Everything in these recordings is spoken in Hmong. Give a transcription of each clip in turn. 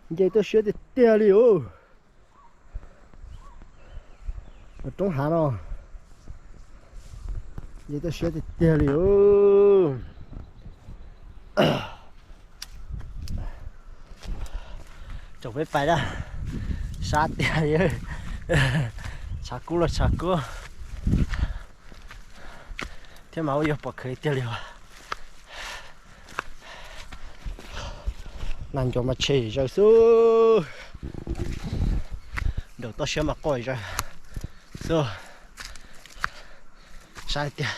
Nce tuaj siab tiag tiag li os. Roob hav no nce tuaj siab tiag tiag li os. Tsoom peb pais na, sab tiag li. Tshav kub los tshav kub thiab mas ua yuav pom khawv tiag li os. Nag nco mas tshe zaws xwb, nraum toj siab mas quaj zaws xwb. Sab tiag.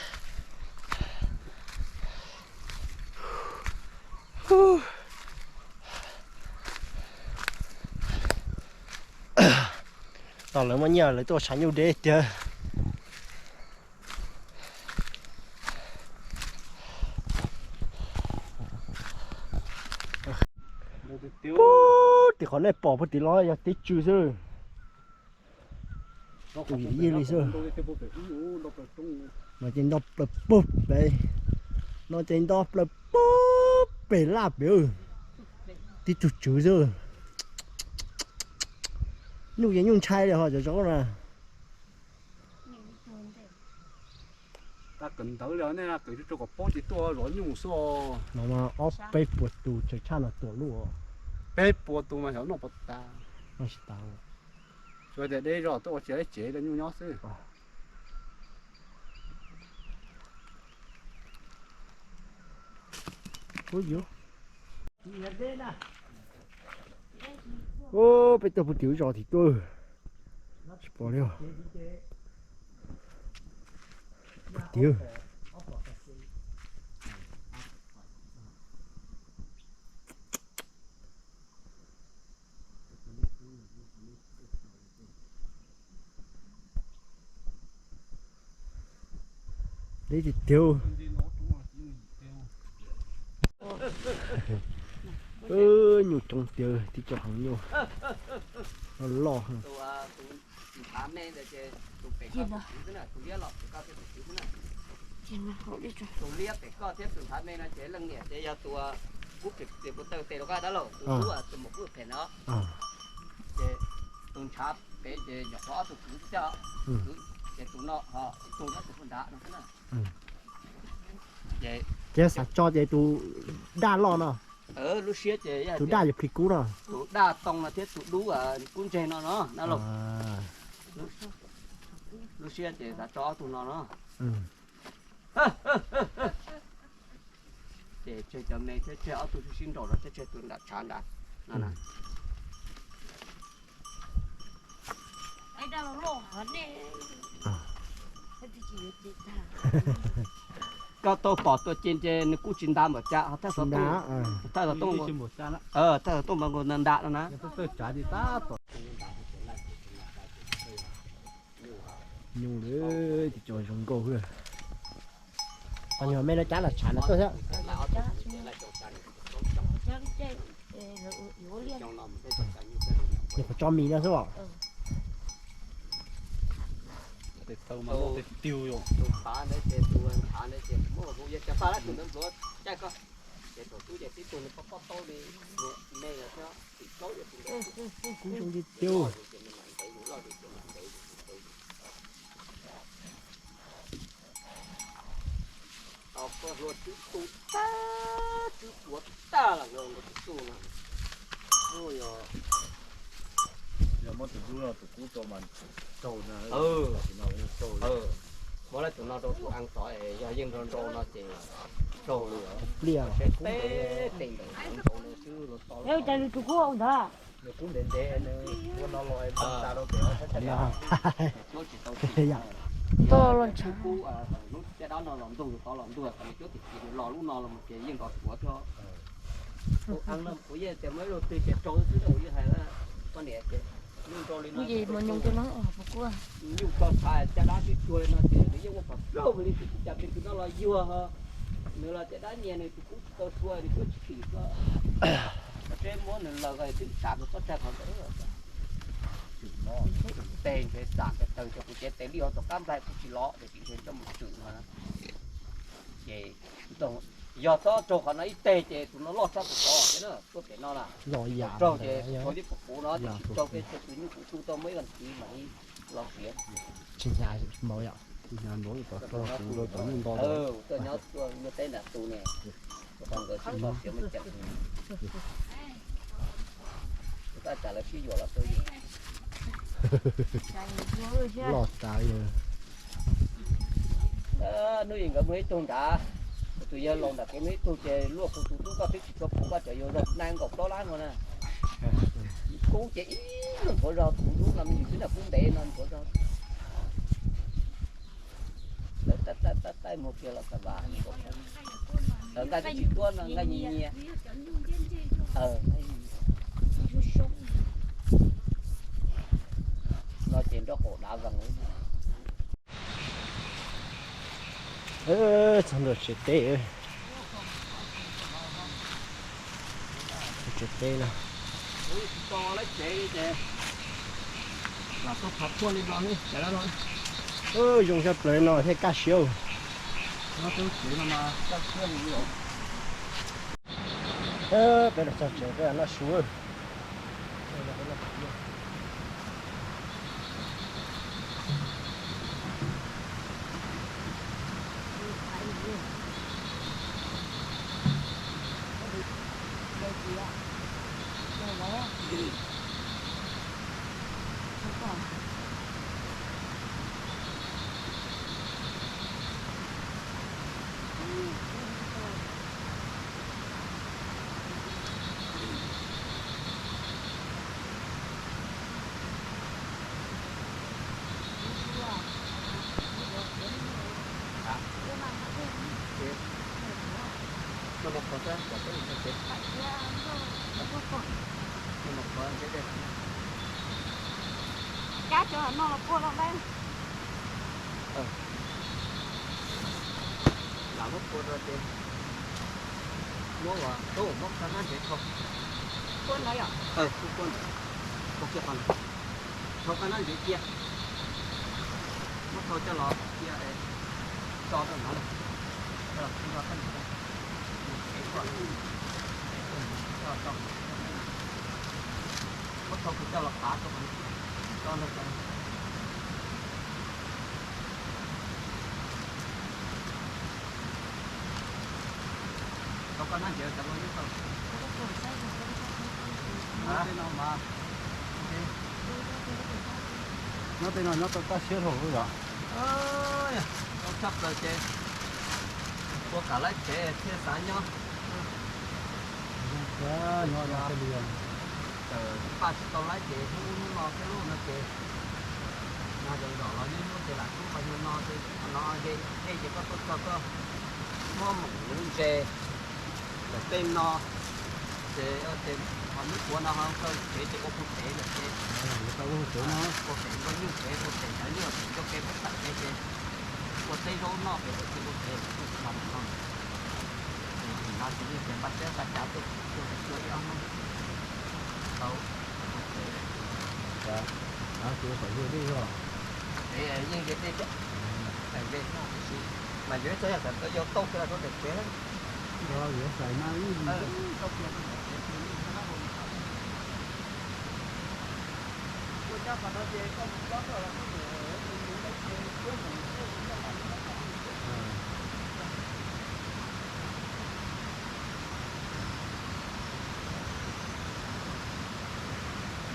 Tos lawv muaj nyiaj lawv tuaj tshav nyuj deb tiag. Tim qhov nej pom puag tim los yog teb tswv xwb. Tus yim yij li xwb. No ces nto plaws puag pem, no ces nto plaws puag pem laj pem. Tib tug tswv xwb. Nyuj ces nyuj ntshai li ho cov zoo na. Kawm ntawv li nej kawm tsis tau kom paub ces tuaj zov nyuj xwb. No mas ob peb puas tus tshaj no tuam luj. Peb puas tus mas xyov noj puas tas. Noj tsis tas. Tsuas tias deb zog tuaj ua tsis tau cev rau nyuj nyob xwb. Peb tuaj puag tim lub zos tim tuaj, tsis pom li os. Puag tim. Deb tiag tiag. Nyuj coob tiag, tib co heev nyuj loj. Tus liab pem koj thiab tus ntshav me no ces leej niam ces yog tus kub pem kuv taw tes rau koj dab laug, tus dub tus maum kub pem no. Ces tus ntshav pem ces nyuam qhuav ob tug kwv xwb coj, ces tus no ho ib tug nyob tus puag nrad no xwb na. Ces xav tso ces tus daj loj no, lub siab ces tus daj yog phlis kub no, tus daj too no thiab tus dub kub ntseg no no dab laug. Lub siab ces xav tso ob tug no no. Ces tseg cov me thiab tseg ob tug sib sib nraus rau thiab tseg tus nram tshav nrad no na. Koj tau pom tua ce ces nws kuj tsis nta npaum cas, thaj xov tooj, thaj xov tooj npaum nkaus nta nta no na. Nyuj lawm, tus cov zoo nkauj. Qhov nyuag me no cab los tshav no tuaj thiab. Nyuam qhuav tso mis no xwb os. Kub zoo li tiag. Koj hlua tswb tu tag, tswb puav tag los nkawd tus tub no. Yog muab tus dub no tus kub rau mas raug na. Muab lawv tus no rau tus eev tod, yog yeej nrau nrau no ces raug li. Pliaj seb kub ntev ntev nrau nrau no xwb los to. Nws kub ntev ntev nws ua no los tas rau pem os. Hnub caj dab no los ntug, tod los ntug, nws cuab tim tim nws los lub no los ces yeej nrov suav thiab. Tus eev no kuv yeej tias muaj ib lub twg ces raug xwb, yeej hais poj niam ces nyuj nrau li no, nyuj tso tshav caj dab twb cuag li no ces nws yeej ua kom raug li, tsis cas pem tus no los yuag, nws los caj dab nyiag nws tus kub tsis tau sua, nws cuab tsis txim ko. Seb muab nws laws ko twb tsav nkaus txhob tsaig qhov ntawd. Tes ntshe xam tes taw ces kuv cev tes liaj tom qab nplaig kuj tsis lov, ces tseem ntshe coj mus tswm no. Ces yog txhob raug qhov no ib teg ces tus no loj tshaj tus tod. Tuaj pem no na, los yam raug ces yam puv puv no, yam puv puv. Tsis hnyav mauv yom. Tsis hnyav nyob teb nram tus ne, nkawd tsis tau siav me ceem. Tab cas lawv sib yuav los tuaj yus. Los tas yog. Hnub ib nkawd muaj ib tug nrad, tus yawg laus nram kev muaj ib tug ces luaj kuv tus tub, koj twb tsis tshua puv, koj tseem yuav zog na nkaum plaub lab no na. Kub ces ib lub nthuav zog, kuv lub no me ntsis xwb na, kub ntev no nthuav zog. Lawv taij taij taij taij mus kiag los xav vas. Lawv nqaij twb tsis tuab no, nqaij nyias nyias. No ces nroj qaum dav vees. Txog ntua tsev teb. Tsev teb no. Zoo siab plaws no thiaj kaj siab. Peb los txog tsev peb noj su. Cab cov no los puag los ntawd. Lam muab puag rau ces muab ua tub muab kab nab ntsev thau. Puag ntawd yom? Puag ntawd. Thau kab nab ntsev cia. Muab thau coj los cia es tso rau no. Coj los tso kab ntsev. Muab thau kuv coj los qav rau, tso ntawd. Thau kab nab ntsev cov no yeej tau. Nyob tej no mas, nyob tej no nyob tau kaj siab dhau yom. Zoo tshaj plaws ces ua kam lab tsev thiaj xav nyob. Nyob no thiaj li, txawm paj tsis tau lab ces hnub ub hnub no thiab lub no ces, no ces zom los nyob nyob ces lam tub qhov nyuag no ces qhov no ze, ze ces koj tuaj txog koj muab moom ntses ntawm tej no ces, ces qhov lub puav no ho koj tsev ces ua puag pem lawm ces, ua pem ua nyuj pem, ua pem cov nyuj pem, ua pem peb txham pem ces ua teb zaub noj pem lawm ces ua pem lawm ces ua no. No ces yeej pem npaj teb npaj cav tuaj tuaj ib ob hnub tau. Yeej ze dej thiab, mas yuav ib txog yog xav tau yog tau kiag los rau daim tsev. Yuav xav mas ib tau kiag rau daim tsev.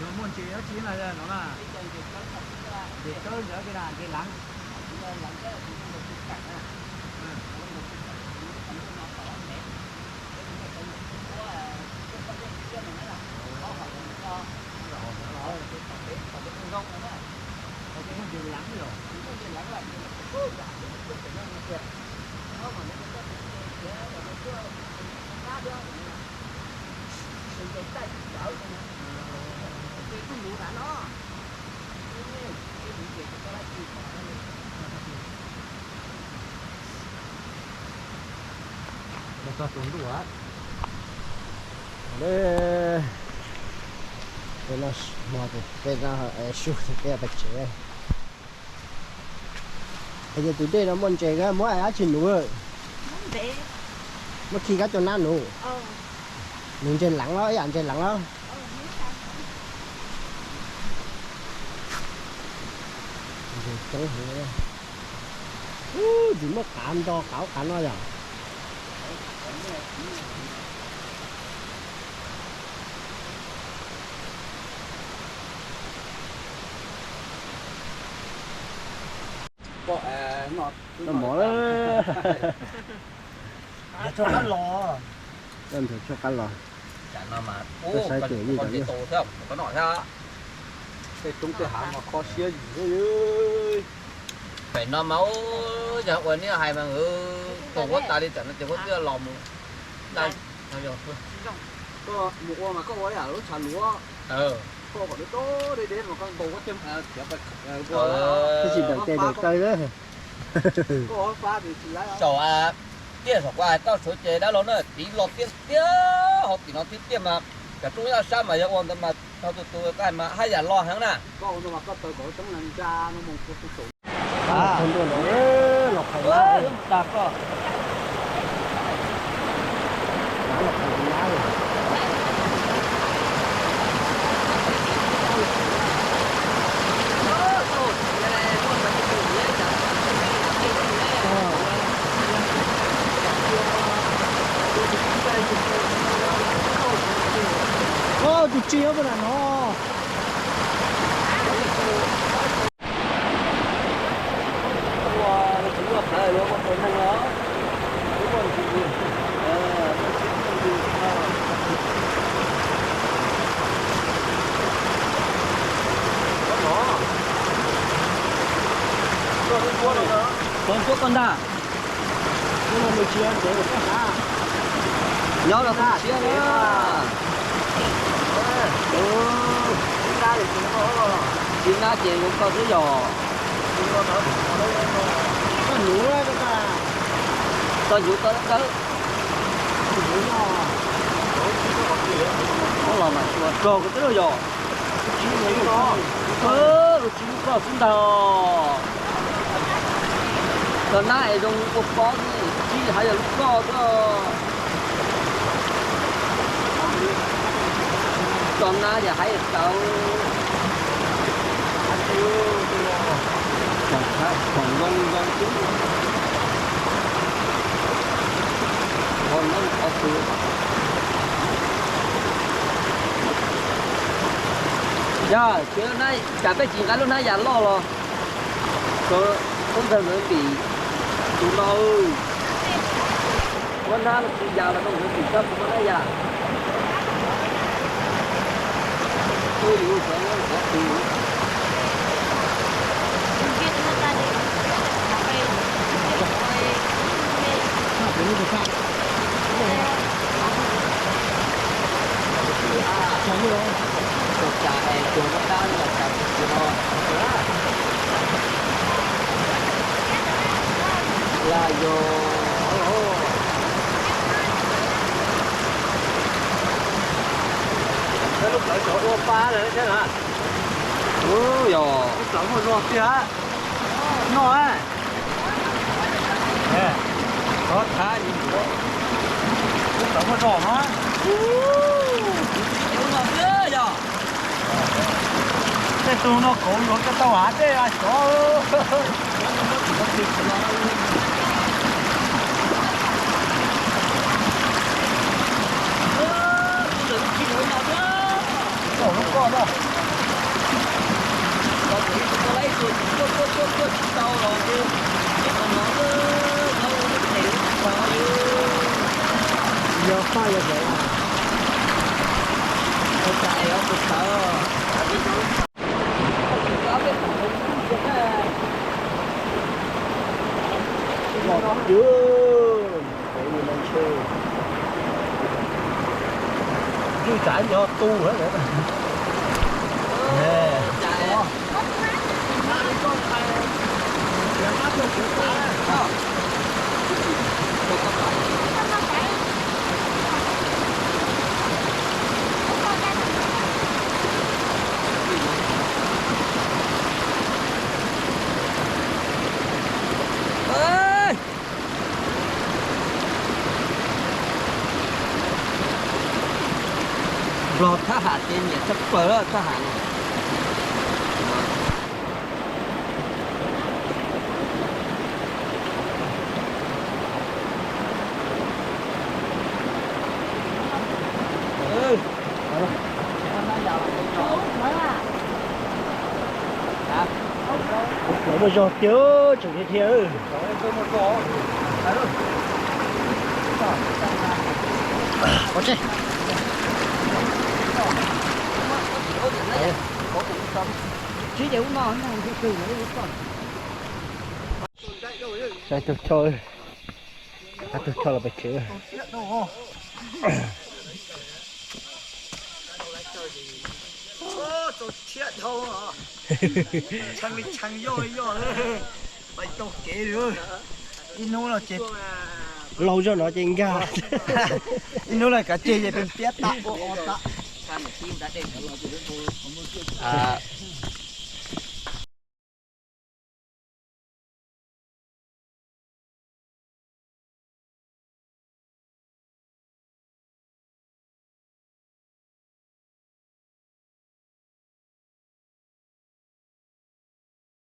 Yog muaj ntses dab tsi na no na? Ntses tsawb ntawd kiag na, ntses lav. Muaj ntses lav yom. Txog tus ntuj a. Peb no hmo peb no su peb pais tsev. Es tus dej no muaj ntses, muab dab tsi nuv? Muab khi kab cov nab nuv. Nws ntses leev los, ib yam ntses leev los. Ntses coob heev. Ub, tsis muab qav nto qav ub qav no yom. Noj mov lawm. Koj ntawd tshuab qab los. Koj saib cuam yij cov yawg. Tej roob tej hav mas kho siab yus. Pem no mas ub, yog ua niaj hais mas tuag huab tas li tam no ces huab twb los mus. Koj mus ua mas koj ua ib yam lub tshav luav. Koj kom deb deb mas koj ntaus huab ceg. Tab sis dawm tes dawm taw lawm. Saum tiaj saum ko hais toj suav ces dab laug na, tiv los tiaj tiaj hauv tim no thiab tiaj mas, cov roob nyob sab mas yog ua ntawd mas dhau tus tus ko hais mas haj yam los heev na. Tus tsis puas lam no. Nyob los tus tshiab na. Tsis nab ces zoo koj xwb yog. Tau nyuv tau dawb. Los mas tsuas rog koj twb los yog. Lub tsis lub koj xwb ntag. Cov nab es zoo ua pob xwb, tsis hais yog lub koj xwb. Cov nab ces hais tawv. Khoom zoo zoo xwb. Qhov no qhov twg? Yog, cas peb tsis nqa lub hnab yas loj los? Ub, ntawd ntawd tim tus no. Muab hnab no tsis yas los rau ntawd tim txog tus no na yas. Lub plawv cov ua pa lawm thiab na. Ub, yog lub plawv muaj zog tiag. Noj. Qhov thab yus yuav. Lub plawv muaj zog mas. Tej tug no kauv yuav koj tau hav dej a xyov. Yog faj yog zam. Los twg, pem no ntshe twb tsav nco tu lawm. Los thab ham ces nyiam tshaj plaws lawm thab ham no. Lawv muaj zog tiag, tseem dhia dhia. Saib tug choj, tug choj los pes tsev. Laug zog no ces nkag. Ib hnub no kav tsij ces peb piab tas ua o tas.